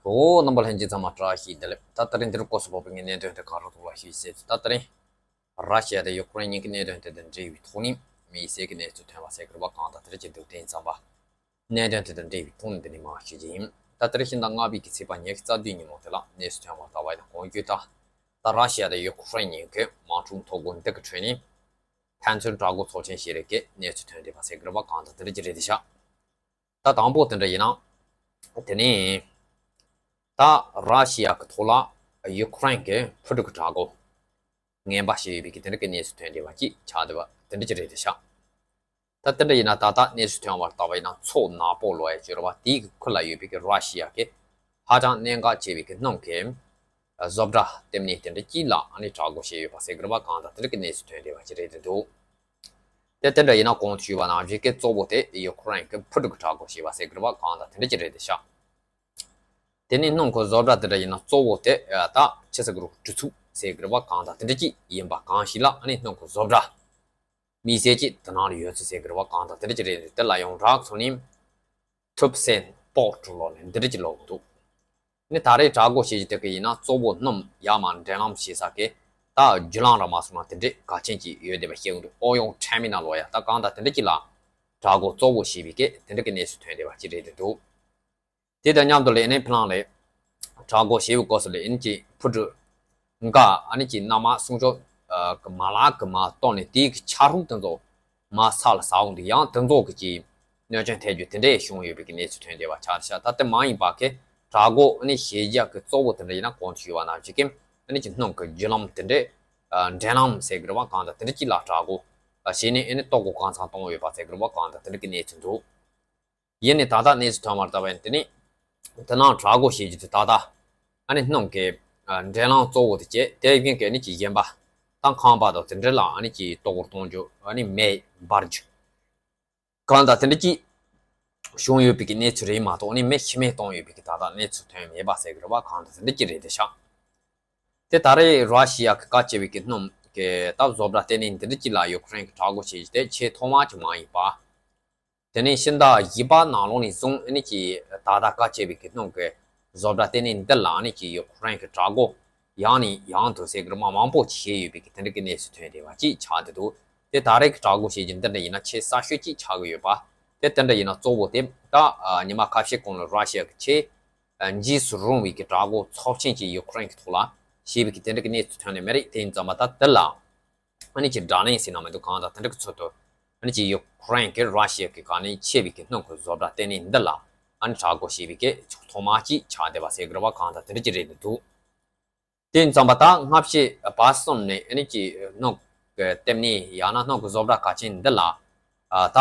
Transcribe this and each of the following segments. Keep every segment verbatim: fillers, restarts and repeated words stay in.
ཨོ། རྣམ་པ་ལྷན་རྒྱས་ཚང་མ་བཀྲ་ཤིས་བདེ་ལེགས། ད་ད་རིང་འདིར་སྐོར་སུ་བབས་པའི་གནད་དོན་དེ་ག་རེ་འདུག་ལ་ཞུས་ཟེར། ད་ད་རིང་ར་ཤི་ཡ་དང་ཡུ་ཀེ་རེན་གཉིས་ཀྱི་གནད་དོན་དེ་དང་འབྲེལ་བའི་ཐོག་ནས་དམིགས་བསལ་གྱི་གནས་ཚུལ་ཐོན་པ་ཟེར་དགོས་པ་གང་དང་དེ་འདྲ་ཅིག་འདུག་དེ་ཡིན་ཙང་པ། གནད་དོན་དེ་དང་འབྲེལ་བའི་ཐོག་ནས་འདི་ནས་མར་ཞུ་རྒྱུ་ཡིན། ད་ད་རིང་ཕྱི་ཟླ་ལྔ་པའི་གི་ཚེས་པ་ཉི་ཤུ་རྩ་བདུན་ཉིན་མོ་དེ་ལ་གནས་ཚུལ་ཐོན་པ་ལྟ་བ་ཡིན་ན། གོང་བརྗོད་ལྟར་ད་ར་ཤི་ཡ་དང་ཡུ་ཀེ་རེན་གཉིས་ཀྱི་དམག་འཁྲུག་ཐོག་གོ་འདི་གི་ཁྲོད་ནས་ཕན་ཚུན་དྲག་རྒོལ་ཚོགས་ཆེན་ཞིག་རེད་ཀྱི་གནས་ཚུལ་ཐོན་བསྡད་པ་ཟེར་དགོས་པ་གང་དང་དེ་འདྲ་ཅིག་རེད་དེ་ཤག་ད་དང་པོ་དེ་འདྲ་ཡིན་ན། དེ་ནས་ད་ར་ཤི་ཡ་གི་ཐོག་ལ་ཡུ་ཀེ་རེན་གྱི་ཕུ་དཀྲུག་གི་དྲག་རྒོལ་ངན་པ་བྱས་ཡོད་པའི་གི་དེ་འདྲ་གི་གནས་ཚུལ་ཐོན་བསྡད་པ་ཅིག་ཆགས་བསྡད་པ་དེ་འདྲ་ཅིག་རེད་དེ་ཤག་ད་དེ་འདྲ་ཡིན་ན་ད་ལྟ་གནས་ཚུལ་ཐོན་པ་ལྟ་བ་ཡིན་ན། མཚོ་ནག་པོ་ལབ་ཡ་ཅིག་ཡོད་རེད་པ། དེའི་གི་ཁུལ་ལ་ཡོད་པའི་གི་ར་ཤི་ཡ་གི་ཧ་ཅང་གནད་འགག་ཆེ་བའི་གི་སྣུམ་གྱི་བཟོ་གྲྭ་ལྟེ་གནས་དེ་འདྲ་གཅིག་ལ་ཨ་ནི་དྲག་རྒོལ་བྱས་ཡོད་པ་ཟེར་གི་རེད་པ་གང་དང་དེ་འདྲ་གི་གནས་ཚུལ་ཐོན་བསྡད་པ་ཅིག་རེད་དེ་འདུག་དེ་དེ་འདྲ་ཡིན་ན་གོང་དུ་ཞུས་པ་ནང་བཞིན་གྱི་གཙོ་བོ་དེ་ཡུ་ཀེ་རེན་གྱི་ཕུ་དཀྲུག་གི་དྲག་རྒོལ་བྱས་པ་ཟེར་གི་རེད་པ་གང་དང་དེ་འདྲ་ཅིག་རེད་དེ་ཤག་དེ་ནས་སྣུམ་གྱི་བཟོ་གྲྭ་དེ་འདྲ་ཡིན་ན་གཙོ་བོ་དེ་ད་ཆི་ཟེར་གི་རེད། གྲུ་ཚུགས་ཟེར་གི་རེད་པ་གང་དང་དེ་འདྲ་ཅིག་ཡིན་པ་གང་ཞིག་ལ་ཨ་ནི་སྣུམ་གྱི་བཟོ་གྲྭ་དམིགས་བསལ་གྱིས་དེ་ནང་ལ་ཡོད་ཚུལ་ཟེར་གི་རེད་པ་གང་དང་དེ་འདྲ་ཅིག་རེད་དེ། དེ་ལ་ཡང་རགས་ཚོ་ནི་ཐུབ་སེན་པོར་ཊི་ལོ་ནས་འདི་འདྲ་ཅིག་ལོག་འདུག་ནི་ད་རེས་དྲག་རྒོལ་བྱེད་རྒྱུ་དེ་གི་ཡིན་ན་གཙོ་བོ་སྣུམ་ཡར་མར་འདྲེན་ལམ་བྱེད་ས་གི་ད་རྒྱུ་ལམ་ར་མ་སོང་ན་དེ་འདྲས་གལ་ཆེན་ཅིག་ཡོད་བསྡད་པ་ཤེས་འདུག་ཨོ་ཡོང་ཊེ་མི་ནལ་ལོ་ཡ་ད་གང་དང་དེ་འདྲ་ཅིག་ལ་དྲག་རྒོལ་གཙོ་བོ་བྱས་པའི་གི་དེ་འདྲ་གི་གནས་ཚུལ་ཐོན་བསྡད་པ་ཅིག་རེད་དེ་འདུག་དེ་དང་མཉམ་དུ་ལས་ནས་ཕི་ལང་ལས་དྲག་རྒོལ་བྱས་པའི་སྐབས་སུ་ལས་ཨ་ནི་ཅིག་ཕུ་དཀྲུག་འགའ་ཨ་ནི་ཅིག་གནམ་དམག་སྲུང་སྐྱོབ་གི་མ་ལག་གི་མར་གཏོར་ནས་དེའི་གི་ཆ་རོགས་དེ་ཚོ་མར་ས་ལ་ཟག་འོང་དུས། ཡང་དེ་ཚོ་གི་ཅིག་གནོད་སྐྱོན་ཐེབས་རྒྱུ་དེ་འདྲས་བྱུང་ཡོད་པའི་གི་གནས་ཚུལ་ཐོན་བསྡད་པ་ཆགས་ཤག་ད་དེ་མ་ཡིན་པ་གི་དྲག་རྒོལ་ཨ་ནི་བྱེད་རྒྱུ་གི་གཙོ་བོ་དེ་འདྲ་ཡིན་ན་གོང་དུ་ཞུས་པ་ནང་བཞིན་གི་ཨ་ནི་ཅིག་སྣུམ་གི་རྒྱུ་ལམ་དེ་འདྲས་འདྲེན་ལམ་ཟེར་གི་རེད་པ་གང་དང་དེ་འདྲ་ཅིག་ལ་དྲག་རྒོལ་བྱས་ནས་ཨ་ནི་ལྟོ་གོས་གང་ཚང་གཏོང་ཡོད་པ་ཟེར་གི་རེད་པ་གང་དང་དེ་འདྲ་གི་གནས་ཚུལ་འདུག་ཡིན་ནའི་ད་ལྟ་གནས་ཚུལ་ཐོན་པར་ལྟ་བས་དེ་ནི་དེ་ནང་དྲག་རྒོལ་བྱེད་རྒྱུ་དེ་ད་ལྟ་ཨ་ནི་སྣུམ་གྱི་ཨ་འདྲེན་ལམ་གཙོ་བོ་དེ་བྱས། དེ་བཞིན་གྱི་ཨ་ནི་ཅིག་གཞན་པ་ད་ཁང་པ་དང་དེ་འདྲ་ལ་ཨ་ནི་ཅིག་ལྟོ་གོས་གཏོང་རྒྱུ། ཨ་ནི་མེ་འབར་རྒྱུ་གང་དང་དེ་འདྲ་ཅིག་བྱུང་ཡོད་པའི་གི་གནས་ཚུལ་རེད་མ་གཏོགས། ཨ་ནི་མི་ཤི་རྨས་གཏོང་ཡོད་པའི་གི་ད་ལྟ་གནས་ཚུལ་ཐོན་མེད་པ་ཟེར་གི་རེད་པ་གང་དང་དེ་འདྲ་ཅིག་རེད་དེ་ཤག་དེ་ད་རེས་ར་ཤི་ཡ་གི་བཀའ་བཅད་པའི་གི་སྣུམ་གི་ད་བཟོ་གྲྭ་ལྟེ་གནས་འདི་འདྲ་ཅིག་ལ་ཡུ་ཀེ་རེན་གི་དྲག་རྒོལ་བྱེད་རྒྱུ་དེ་ཆེས་ཐོག་མ་ཅིག་མ་ཡིན་པ། དེ་ནས་ཕྱི་ཟླ་བཞི་པ་ནང་ལོགས་ནས་བཟུང་ཨ་ནི་ཅིག་ད་ལྟ་བཀའ་བཅད་པའི་གི་སྣུམ་གི་བཟོ་གྲྭ་ལྟེ་གནས་འདི་ལ་ཨ་ནི་ཅིག་ཡུ་ཀེ་རེན་གི་དྲག་རྒོལ་ཡང་ནས་ཡང་དུ་ཟེར་གི་རེད་པ་མང་པོ་ཅིག་བྱས་ཡོད་པའི་གི་དེ་འདྲ་གི་གནས་ཚུལ་ཐོན་བསྡད་པ་ཅིག་ཆགས་བསྡད་འདུག་དེ་ད་རེས་གི་དྲག་རྒོལ་བྱེད་རྒྱུ་འདི་འདྲ་ཡིན་ན་ཆེས་གསར་ཤོས་ཅིག་ཆགས་གི་ཡོད་པ། དེ་དེ་འདྲ་ཡིན་ན་གཙོ་བོ་དེ་ད་ཉི་མ་ཁ་ཤས་གོང་ལ་ར་ཤི་ཡ་གི་ཆེས་འཇིགས་སུ་རུང་བའི་གི་དྲག་རྒོལ་ཚབས་ཆེན་ཅིག་ཡུ་ཀེ་རེན་གི་ཐོག་ལ་བྱས་པའི་གི་དེ་འདྲ་གི་གནས་ཚུལ་ཐོན་ནས་མེད་རེད། དེ་ཡིན་ཙང་མ་ད་དེ་ལ་ཨ་ནི་ཅིག་དགྲ་ལན་ཟེར་ན་མི་འདུག་གང་དང་དེ་འདྲ་གི་ཚུལ་དུ་ཨ་ནི་ཅིག་ཡུ་ཀེ་རེན་གི་ར་ཤི་ཡ་གི་ག་ནས་ཆེ་བའི་གི་སྣུམ་གི་བཟོ་གྲྭ་ལྟེ་གནས་འདི་ལ་ཨ་ནི་དྲག་རྒོལ་བྱས་པའི་གི་ཐོག་མ་ཅིག་ཆགས་བསྡད་པ་ཟེར་གི་རེད་པ་གང་དང་དེ་འདྲ་ཅིག་རེད་འདུག་དེ་ཡིན་ཙང་མ་ད་སྔ་ཕྱི་བར་གསུམ་ནས་ཨ་ནི་ཅིག་སྣུམ་གི་ལྟེ་གནས་ཡང་ན་སྣུམ་གི་བཟོ་གྲྭ་གལ་ཆེན་འདི་ལ་ཨ་ད་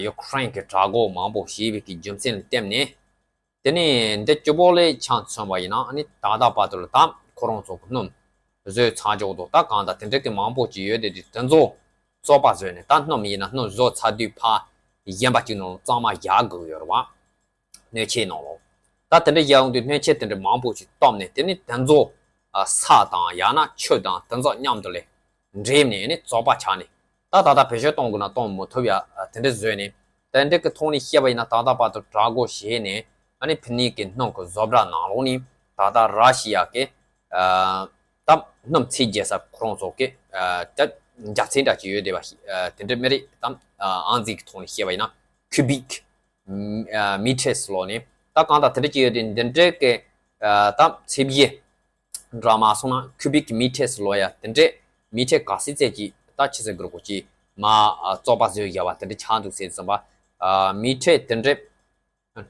ཡུ་ཀེ་རེན་གི་དྲག་རྒོལ་མང་པོ་བྱས་པའི་གི་རྒྱུ་མཚན་ལ་བརྟེན་ནས། དེ་ནས་འདི་སྐྱིད་པོ་ལས་ཆ་མཚོན་པ་ཡིན་ན་ཨ་ནི་ད་ལྟ་བར་དུ་ལ་ད་ཁོ་རང་ཚོ་གི་སྣུམ་བཟོས་ཚར་འཇོག་འདུག་ད་གང་ལྟར་དེ་འདྲ་གི་མང་པོ་ཅིག་ཡོད་དེ། དེ་དེ་ཚོ་བཙོག་པ་བཟོས་ནས་ད་སྣུམ་ཡིན་ན་སྣུམ་བཟོ་ཚར་དུས་ཕར་གཞན་པ་ཅིག་ནང་གཙང་མ་བཞག་དགོས་ཡོད་རེད་པ། སྣོད་ཆས་ནང་ལོགས། ད་དེ་འདྲ་བཞག་ཡོང་དུས་སྣོད་ཆས་དེ་འདྲ་མང་པོ་ཅིག་བཏོན་ནས་དེ་ནས་དེ་ཚོ་ས་དང་ཡང་ན་ཆུ་དང་དེ་ཚོ་མཉམ་དུ་ལས་འདྲེས་ནས་ནི་བཙོག་པ་ཆགས་ནས། ད་ད་ལྟ་བེད་སྤྱོད་གཏོང་དགོས་ན་གཏོང་མི་ཐུབ་ཡ་དེ་འདྲ་བཟོས་ནས། དེ་འདྲ་གི་ཐོག་ནས་བཤད་པ་ཡིན་ན་ད་ལྟ་བར་དུ་དྲག་རྒོལ་བྱས་ནས་ཨ་ནི་ཕི་ནི་གི་སྣུམ་གི་བཟོ་གྲྭ་ནང་ལོགས་ནས་ད་ལྟ་ར་ཤི་ཡ་གི་ད་སྣུམ་ཚད་རྒྱག་ས་ཁོ་རང་ཚོ་གི་ད་རྒྱ་ཚད་འདྲ་ཅིག་ཡོད་བསྡད་པ་དེ་འདྲ་མི་རེད་དམ། ཨང་རྩིས་ཀྱི་ཐོག་ནས་བཤད་པ་ཡིན་ན་ཁུ་བིག་མི་ཊར་ལོགས་ནས་ད་གང་ལྟར་དེ་འདྲ་ཅིག་ཡོད་དེ། འདི་འདྲ་གི་ད་ཚད་གཞི་འདྲ་མ་སོང་ན་ཁུ་བིག་མི་ཊར་ལོགས་ཡ་དེ་འདྲས་མི་ཊར་ག་ཚོད་ཙམ་ཅིག་ད་ཆི་ཟེར་དགོས་རེད། གོ་ཅིག་མར་བཙོག་པ་བཟོས་བཞག་པ་དེ་འདྲ་ཆགས་འདུག་ཟེར་ཙམ་པ། མི་ཊར་དེ་འདྲས་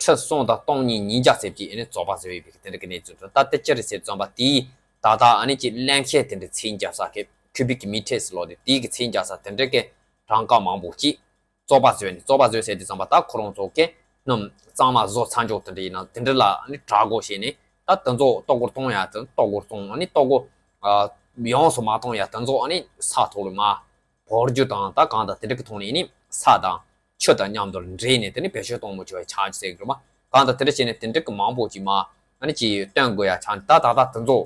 ཁྲི་གསུམ་དང་སྟོང་གཉིས་ཉིས་བརྒྱ་ཙམ་ཅིག་ཨ་ནི་བཙོག་པ་བཟོས་ཡོད་པའི་དེ་འདྲ་གི་གནས་ཚུལ་འདུག་ད་དེ་ཅི་རེད་ཟེར་ཙམ་པ་དེའི་ད་ལྟ་ཨ་ནི་ཅིག་ལེན་མཁན་དེ་འདྲ་ཚད་རྒྱག་ས་གི་ཁུ་བིག་མི་ཊར་ལོགས་དེ་དེའི་གི་ཚད་རྒྱག་ས་དེ་འདྲ་གི་གྲངས་ཀ་མང་པོ་ཅིག་བཙོག་པ་བཟོས་ནས། བཙོག་པ་བཟོས་ཟེར་དུས་ཙམ་པ་ད་ཁོ་རང་ཚོ་གི་སྣུམ་གཙང་མ་བཟོ་ཚར་འཇོག་དེ་འདྲ་ཡིན་ན་དེ་འདྲ་ལ་ནི་དྲག་རྒོལ་བྱས་ནས་ད་དེ་ཚོ་ལྟོ་གོས་གཏོང་ཡ་དེ་ལྟོ་གོས་གཏོང་། ཨ་ནི་ལྟོ་གོས་ཡོངས་སུ་མ་གཏོང་ཡ་དེ་ཚོ་ཨ་ནི་ས་ཐོག་ལ་མར་བོར་རྒྱུ་དང་། ད་གང་ལྟར་དེ་འདྲ་གི་ཐོག་ནས་ནི་ས་དང་ཆུ་དང་མཉམ་དུ་འདྲེས་ནས་དེ་ནི་བེད་སྤྱོད་གཏོང་མི་ཆོག་པའི་ཆགས་ཀྱི་ཟེར་གི་རེད་པ། གང་ལྟར་དེ་འདྲ་བྱས་ནས་དེ་འདྲ་གི་མང་པོ་ཅིག་མར་ཨ་ནི་ཅིག་བཏོན་དགོས་ཡ་ཆགས་ནས། ད་ད་ལྟ་དེ་ཚོ་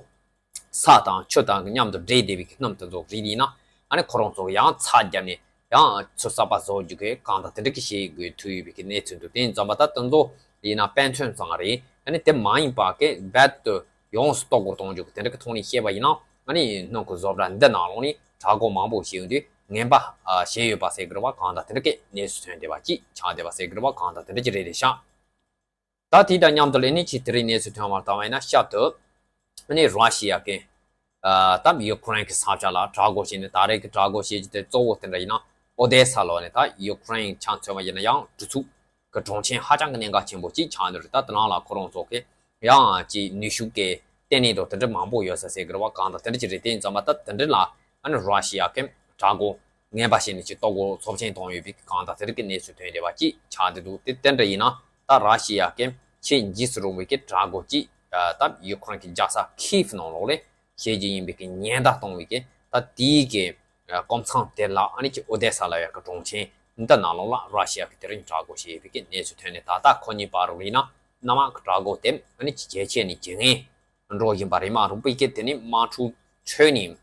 ས་དང་ཆུ་དང་གི་མཉམ་དུ་འདྲེས་བསྡད་པའི་གི་སྣུམ་དེ་ཚོ་རིགས་ཡིན་ན་ཨ་ནི་ཁོ་རང་ཚོ་ཡང་ཚ་བརྒྱབ་ནས་ཡང་ཚོད་གསར་པ་བཟོ་རྒྱུ་གི་གང་དང་དེ་འདྲ་གི་བྱེད་དགོས་ཐུག་ཡོད་པའི་གི་གནས་ཚུལ་འདུག་དེ་ཡིན་ཙང་པ་ད་དེ་ཚོ་ཡིན་ན་དཔེ་མཚོན་ཙམ་རེད། ཨ་ནི་དེ་མ་ཡིན་པ་གི་རྦད་དུ་ཡོངས་སུ་རྟོགས་པར་གཏོང་རྒྱུ་གི་དེ་འདྲ་གི་ཐོག་ནས་བཤད་པ་ཡིན་ན། ཨ་ནི་སྣུམ་འཁོར་བཟོ་གྲྭ་འདི་ནང་ལོགས་ནས་དྲ་སྒོ་མང་པོ་ཞིག་ཡོད་དུས་ངན་པ་ཨ་བྱས་ཡོད་པ་ཟེར་གི་རེད་བ། གང་ལྟར་དེ་འདྲ་གི་གནས་ཚུལ་ཐོན་བསྡད་པ་ཅིག་ཆགས་བསྡད་པ་ཟེར་གི་རེད་བ། གང་ལྟར་དེ་འདྲ་ཅིག་རེད་རེད་ཤག་ད་དེ་དང་མཉམ་དུ་ལས་ནི་ཅིག་དེ་རིང་གནས་ཚུལ་ཐོན་པར་བལྟ་བ་ཡིན་ན། ཤར་དུ་ཨ་ནི་ར་ཤི་ཡ་གི་ཨ་ད་ཡུ་ཀེ་རེན་གྱི་ས་ཆ་ལ་དྲག་རྒོལ་བྱས་ནས། ད་རེས་ཀྱི་དྲག་རྒོལ་བྱེད་རྒྱུ་དེ་གཙོ་བོ་དེ་འདྲ་ཡིན་ན་ཨོ་དེ་ས་ལོགས་ནས་ད་ཡུ་ཀེ་རེན་ཆ་མཚོན་པ་ཡིན་ན་ཡང་གྲུ་ཚུགས་ཀྱི་གྲོང་ཆེན་ཧ་ཅང་གི་གནད་འགག་ཆེན་པོ་ཅིག་ཆགས་ནི་རེད། ད་དེ་ནང་ལ་ཁོ་རང་ཚོ་གི་ཡང་ཅིག་ནུས་ཤུགས་ཀྱི་ལྟེ་གནས་དང་དེ་འདྲ་མང་པོ་ཡོད་ས་ཟེར་གི་རེད་བ། གང་ལྟར་དེ་འདྲ་ཅིག་རེད། དེ་ཡིན་ཙང་མ་ད་དེ་འདྲ་ལ་ཨ་ནི་ར་ཤི་ཡ་གི་དྲག་རྒོལ་ངན་པ་བྱས་ནས་ཅིག་གཏོར་རྒོལ་ཚབས་ཆེན་བཏང་ཡོད་པའི་གང་ལྟར་དེ་འདྲ་གི་གནས་ཚུལ་ཐོན་བསྡད་པ་ཅིག་ཆགས་བསྡད་འདུག་དེ་དེ་འདྲ་ཡིན་ན་ད་ར་ཤི་ཡ་གི་ཆེས་འཇིགས་སུ་རུང་བའི་གི་དྲག་རྒོལ་ཅིག་ད་ཡུ་ཀེ་རེན་གྱི་རྒྱལ་ས་ཁིབ་ནང་ལོགས་ལ་བྱེད་རྒྱུ་ཡིན་པའི་གི་ཉེན་བརྡ་གཏོང་བའི་གི་ད་དེའི་གི་ཨ་གོམ་ཚང་དེ་ལ་ཨ་ནི་ཅིག་ཨོ་དེ་ས་ལབ་ཡ་གི་གྲོང་ཆེན་འདི་ནང་ལོགས་ལ་ར་ཤི་ཡ་གི་དེ་རིང་དྲག་རྒོལ་བྱས་ཡོད་པའི་གི་གནས་ཚུལ་ཐོན་ནས། ད་ལྟ་ཁོ་གཉིས་བར་དུ་ཡིན་ན་གནམ་དམག་གི་དྲག་རྒོལ་དེ་ཨ་ནི་ཅིག་ཇེ་ཆེ་ནས་ཇེ་ངན་འགྲོ་བཞིན་པ་རེད། མ་རུངས་པའི་གི་དེ་ནི་དམག་འཁྲུག་ཁྲོད་ནས་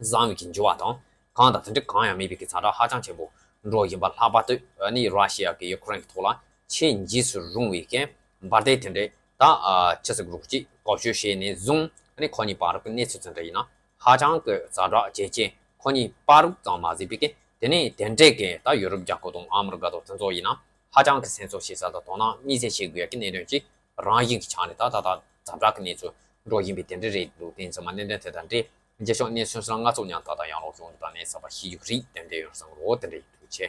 བཟང་བའི་གི་འགྱུར་བ་དང་གང་དང་དེ་འདྲ་གང་ཡང་མེད་པའི་གི་ཛ་དྲག་ཧ་ཅང་ཆེན་པོ་འགྲོ་བཞིན་པ། ལྷག་པར་དུ་ཨ་ནི་ར་ཤི་ཡ་གི་ཡུ་ཀེ་རེན་གི་ཐོག་ལ་ཆེས་འཇིགས་སུ་རུང་བའི་གི་འབར་མདེལ་དེ་འདྲ་ད་ཨ་ཆི་ཟེར་གི་རུ་ཅིག་བཀོལ་སྤྱོད་བྱས་ནས་བཟུང་། ཨ་ནི་ཁོ་གཉིས་བར་གི་གནས་ཚུལ་ཚན་འདྲ་ཡིན་ན་ཧ་ཅང་གི་ཛ་དྲག་ཇེ་ཆེ། ཁོ་གཉིས་བར་ཙམ་མ་ཟད་པའི་གི་དེ་ནས་དེ་འདྲའི་གི་ད་ཡུ་རོབ་རྒྱལ་ཁབ་དང་ཨ་མི་རི་ཀ་དང་དེ་ཚོ་ཡིན་ན་ཧ་ཅང་གི་སེམས་གསོ་བྱེད་ས་དང་དོ་སྣང་དམིགས་བསལ་བྱེད་དགོས་ཡ་གི་གནད་དོན་ཅིག་རང་བཞིན་གྱི་ཆ་ནས་ད་ད་ད་ཛ་དྲག་གི་གནས་ཚུལ་འགྲོ་བཞིན་པའི་དེ་འདྲ་རེད་འདུག་དེ་ཡིན་ཙང་མ་གནད་དོན་དེ་དང་འབྲེལ་རྗེས་ཕྱོགས་གནས་ཚུལ་སོགས་ང་ཚོ་མཉམ་ད་ད་ཡང་ལོག་བྱུང་འདུག་ད་ནས་གསར་པ་ཤེས་རྒྱུ་རིགས་དེ་འདྲ་ཡོད་བསམ་གི་རོ། དེ་འདྲ་ཡིན་འདུག་ཆེ།